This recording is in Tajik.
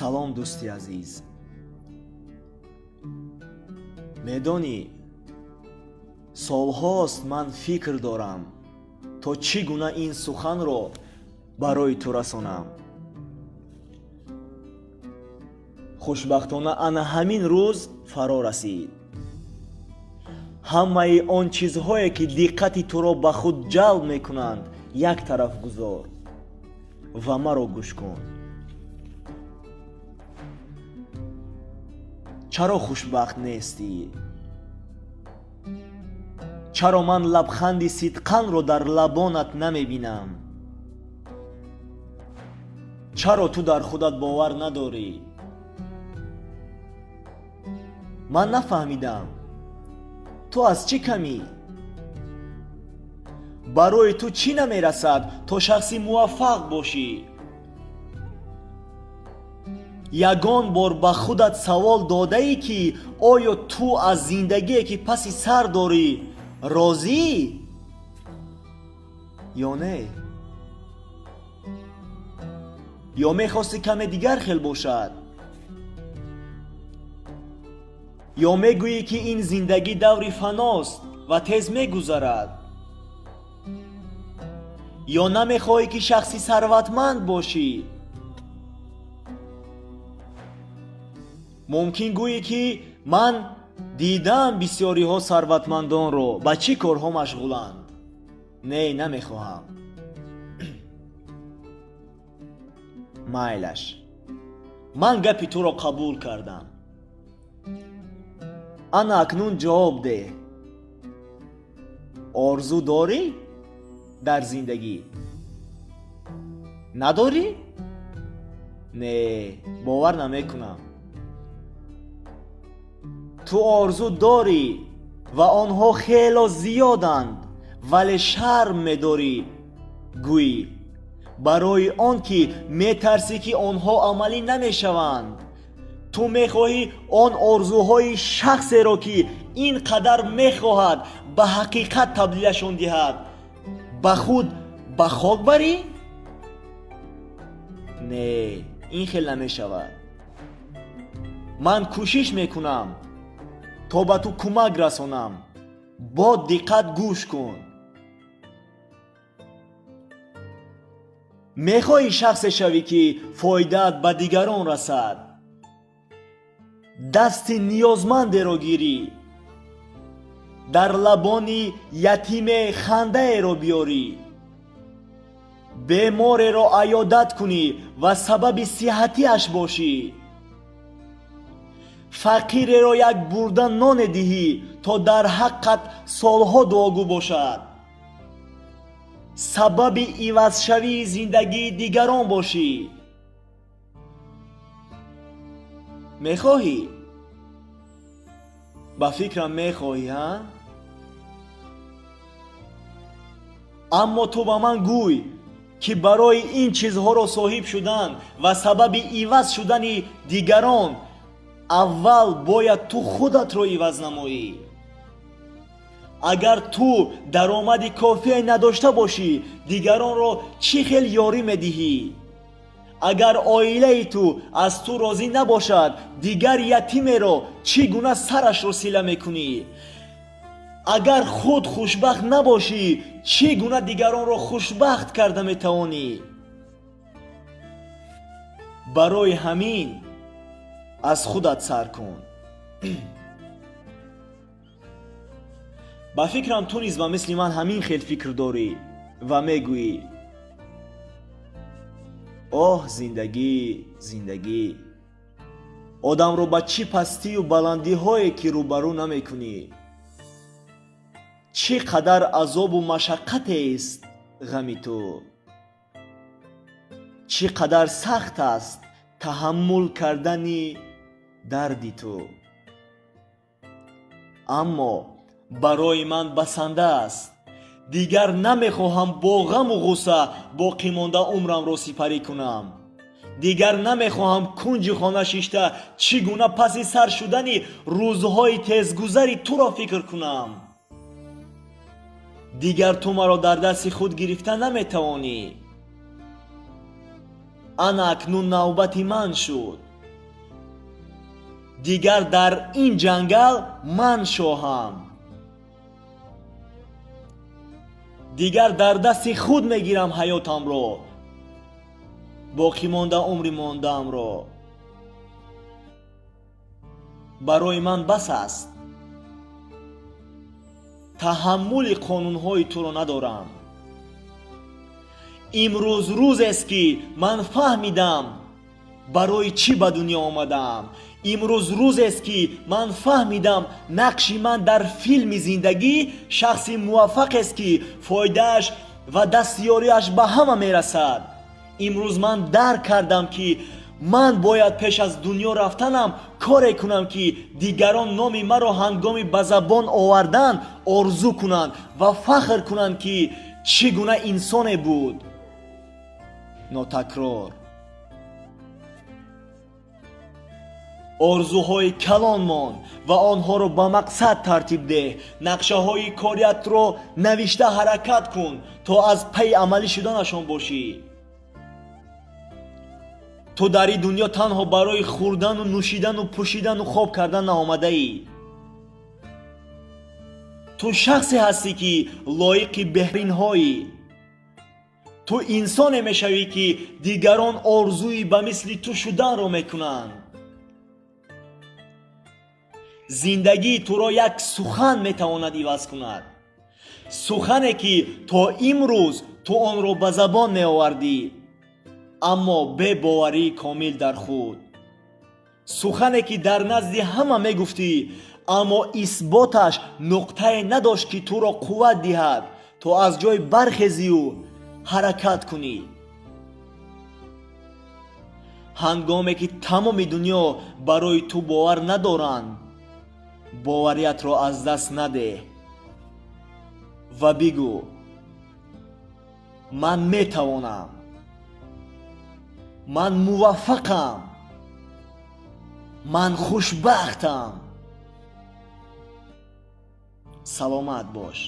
Салом, дӯсти азиз. Медонӣ, солҳост ман фикр дорам, то чӣ гуна ин суханро барои ту расонам. Хушбахтона, ана ҳамин рӯз фаро расид. Ҳамаи он чизҳое, ки диққати туро ба худ ҷалб мекунанд, як тараф гузор ва маро гӯш кун. Чаро хушбахт нестӣ? Чаро ман лабханди сидқанро дар лабонат намебинам? Чаро ту дар худат бовар надорӣ? Ман нафаҳмидам, ту аз чӣ камӣ? Барои ту чӣ намерасад, то шахси муваффақ бошӣ? Ягон бор ба худат савол додаӣ, ки оё ту аз зиндагие, ки паси сар дорӣ, розӣ ё не? Ё мехости каме дигар хел бошад? Ё мегӯӣ, ки ин зиндагӣ даври фаност ва тез мегузарад? Ё намехоҳӣ, ки шахси сарватманд бошӣ? Мумкин гӯӣ, ки ман дидам бисёриҳо сарватмандонро ба чӣ корҳо машғуланд. Не, намехоҳам. Майлаш, ман гапи туро қабул кардам. Ана акнун ҷавоб деҳ: орзу дорӣ дар зиндагӣ? Надорӣ? Не, бовар намекунам. Ту орзу дорӣ ва онҳо хело зиёданд, вале шарм медорӣ гӯӣ, барои он ки метарсӣ, ки онҳо амалӣ намешаванд. Ту мехоҳӣ он орзуҳои шахсеро, ки ин қадар мехоҳад ба ҳақиқат табдилашон диҳад, ба худ ба хок барӣ? Не, ин хел намешавад. Ман кӯшиш мекунам, то ба ту кӯмак расонам. Бо диққат гӯш кун. Мехоҳӣ шахсе шавӣ, ки фоидаат ба дигарон расад, дасти ниёзмандеро гирӣ, дар лабони ятиме хандаеро биёрӣ, бемореро аёдат кунӣ ва сабаби сиҳатиаш бошӣ, фақиреро як бурда ноне диҳӣ, то дар ҳаққат солҳо дуогӯ бошад, сабаби ивазшавии зиндагии дигарон бошӣ? Мехоҳӣ? Ба фикрам, мехоҳӣ, ҳа? Аммо ту ба ман гӯй, ки барои ин чизҳоро соҳиб шудан ва сабаби иваз шудани дигарон аввал бояд ту худатро иваз намоӣ. Агар ту даромади кофие надошта бошӣ, дигаронро чӣ хел ёрӣ медиҳӣ? Агар оилаи ту аз ту розӣ набошад, дигар ятимеро чӣ гуна сарашро сила мекунӣ? Агар худ хушбахт набошӣ, чӣ гуна дигаронро хушбахт карда метавонӣ? Барои ҳамин аз худат сар кун. Ба фикрам, ту низ ба мисли ман ҳамин хел фикр дорӣ ва мегӯӣ: оҳ, зиндагӣ, зиндагӣ, одамро ба чӣ пастию баландиҳое ки рӯбарӯ намекунӣ! Чӣ қадар азобу машаққатест ғами ту! Чӣ қадар сахт аст таҳаммул кардани дарди ту! Аммо барои ман басанда аст. Дигар намехоҳам бо ғаму ғусса боқӣ монда умрамро сипарӣ кунам. Дигар намехоҳам кунҷи хона шишта чӣ гуна паси сар шудани рӯзҳои тезгузари туро фикр кунам. Дигар ту маро дар дасти худ гирифта наметавонӣ. Ана акнун навбати ман шуд. Дигар дар ин ҷангал ман шоҳам. Дигар дар дасти худ мегирам ҳаётамро, боқӣ монда умри мондаамро. Барои ман бас аст. Таҳаммули қонунҳои туро надорам. Имрӯз рӯзест, ки ман фаҳмидам, барои чӣ ба дунё омадаам. Имрӯз рӯзест, ки ман фаҳмидам, нақши ман дар филми зиндагӣ шахси муваффақест, ки фоидааш ва дастёриаш ба ҳама мерасад. Имрӯз ман дарк кардам, ки ман бояд пеш аз дунё рафтанам коре кунам, ки дигарон номи маро ҳангоми ба забон овардан орзу кунанд ва фахр кунанд, ки чӣ гуна инсоне буд. Нотакрор. Орзуҳои калон мон ва онҳоро ба мақсад тартиб деҳ. Нақшаҳои кориятро навишта ҳаракат кун, то аз пайи амалӣ шуданашон бошӣ. Ту дар ин дунё танҳо барои хӯрдану нӯшидану пӯшидану хоб кардан наомадаӣ. Ту шахсе ҳастӣ, ки лоиқи беҳтаринҳоӣ. Ту инсоне мешавӣ, ки дигарон орзуи ба мисли ту шуданро мекунанд. Зиндагии туро як сухан метавонад иваз кунад, сухане, ки то имрӯз ту онро ба забон меовардӣ, аммо бебоварии комил дар худ, сухане, ки дар назди ҳама мегуфтӣ, аммо исботаш нуқтае надошт, ки туро қувват диҳад, то аз ҷой бархезию ҳаракат кунӣ. Ҳангоме ки тамоми дунё барои ту бовар надоранд, бовариятро аз даст надеҳ ва бигӯ: «Ман метавонам, ман муваффақам, ман хушбахтам». Саломат бош.